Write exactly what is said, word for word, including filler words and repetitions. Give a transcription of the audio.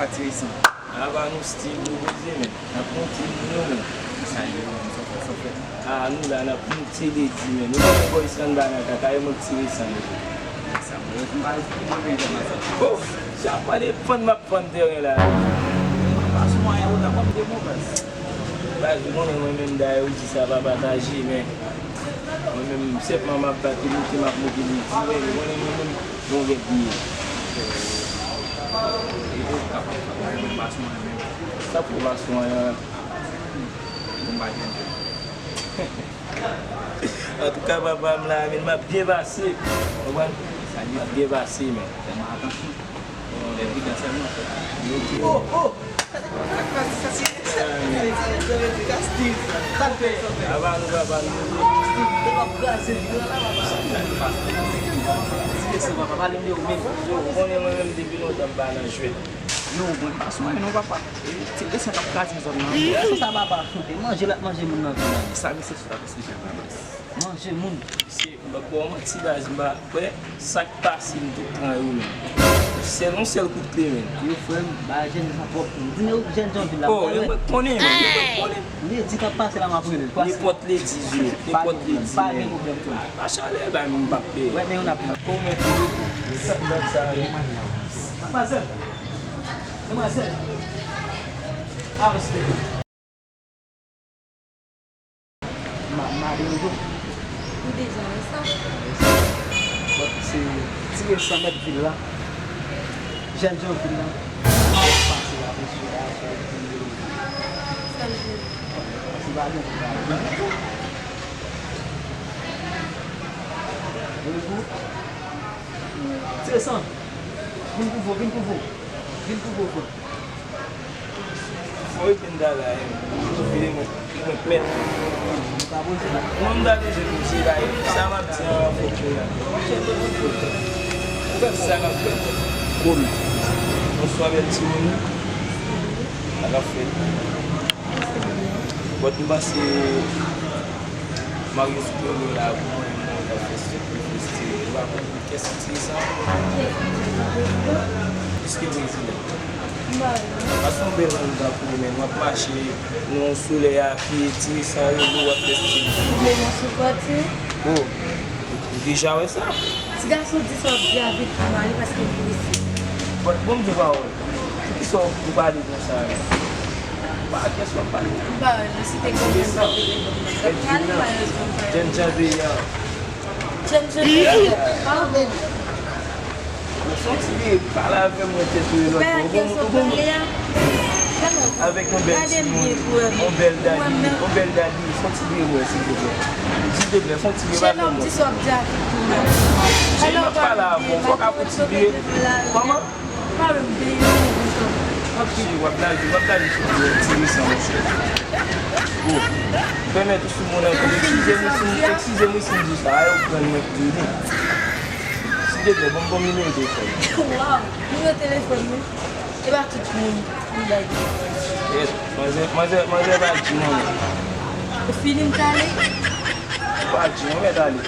Atiresan. Apa nou stil nou poze, men. N ap monte nou, men. Sa ye, men, sa fè, sa fè. Ah, nou la, n ap monte ledi, men. Nou konnen boys lan ba nan kaka, yo monte resan, men. Sa mwen, yo pa esplike mwen, men, sa. Oh, sa pa depann m ap fann teren la. Pas mwen, yo ta konn de mwen, baz. Baz, ou konnen mwen menm, dayè, ou di sa pa pataje, men mwen menm, senpman m ap bat li, monte, m ap monte ledi, men ou konnen mwen menm, yon gèt li ye. E ou kapab fè mwen pas mwen menm. Sa pou pas mwen an? Bon, pa gen. Antouka, papa m la, men m ap byen pase. Konprann? M ap byen pase, men. Fè mwen atansyon. Lè pridan sèlman. Oh, oh! Sa te konn fè kraze, sa se, sa se, sa se, sa se, sa se, Steve. Apa nou, papa nou. Steve, te w ap kraze l la, papa. Steve, se papa, pale m de ou menm. Yo, ou konnen mwen menm depi lontan m pa nan jwèt. Yo, mwen pa sou mwen non, papa. Ti leson k ap kraze zòn nan. Leson sa, papa. E manje l ap manje moun nan vi la. Sa, mesye, sou ta esplike l, papa. Manje moun. Mesye, m p ap ba w manti, baz, m pa kwè sa k pase m te pran yo, men. Sèl yon sèl kout kle, men. Yo, frè m, ba jèn sa twòp. M di nou, jèn jan vil la. Oh, yo mwen konnen, men, yo mwen konnen. Li di k ap pase la, m ap rele l. Pase. Nenpòt ledi, yo. Nenpòt ledi, men. Pa gen pwoblèm, frè m. Pa chalè, ba, m p ap peye. Wè, men yon ap. Kòman pou yo? Sa, sa, sa. Manzè. Manzè. Avanse. Ma-, madanm tou. Ou deja wè sa? Bon, se ti resan mèt vil la. Jèn jan vil la. Pase la, mesye, a, se vin de. Sèl jou. Si pa gen pou pa. Ti resan. Vin pou vo, vin pou vo. Vin pou vo, vo. Fò epi m ta la, e, pou vide mwen, mwen k mèt. Non, m ta bezwen pou se la, e, sa m ap di an fòk yo la. Ou fè sa k ap fèt. Cool. Bonswa, bèl timoun. Sa k ap fèt. Bòt m pase Mario Superior la pou mwen, mwen ta fè sèt pou fè stil. Ou pa konn kiyès ki tire sa? Piske prezidan. Paske yon bèl moun tankou ou menm, w ap mache nan yon solèy a pye, tire san rezo, w ap fè stil. Ou vle yon sou kòti? Oh, ou deja wè sa? Ti gason di sa w ap di avèk pou mari paske l blese. Bon, bon, m di pawòl. Poukisa w pale konsa la? Pa kiyès w ap pale. M pa wè non, si te gen moun k ap vini, m t ap pale, malerezman, m pa wè. Jèn jan peyi a. Jèn jan peyi a. Pa wè. Fon ti vire pale avè mwen tèt ou e lòt bò. Ou bon, ou bon? Avèk yon bèl timoun, yon bèl dadi, yon bèl dadi, fon ti vire mwen, silvouplè. Silvouplè, fon ti vire pale mwen. Jèn nonm, di sa w ap di a tout moun. Jan m ap pale avè w, fòk ap fon ti vire. Kòman? Pa wè m peye non, monchè. Monchè, w ap lage, w ap lage sou ti, ti resan, monchè. Bon, pèmèt ou sou moun ankò. Eskize m si m, eskize m si m di sa, a yo pran mwen pou li. Silvouplè, ban m, ban m nimewo telefòn. Waw, nimewo telefòn mwen. E pa tout moun m bay. Yes, manzè, manzè, manzè pa di non. Ou fini m t ale? Pa di non, mèt ale.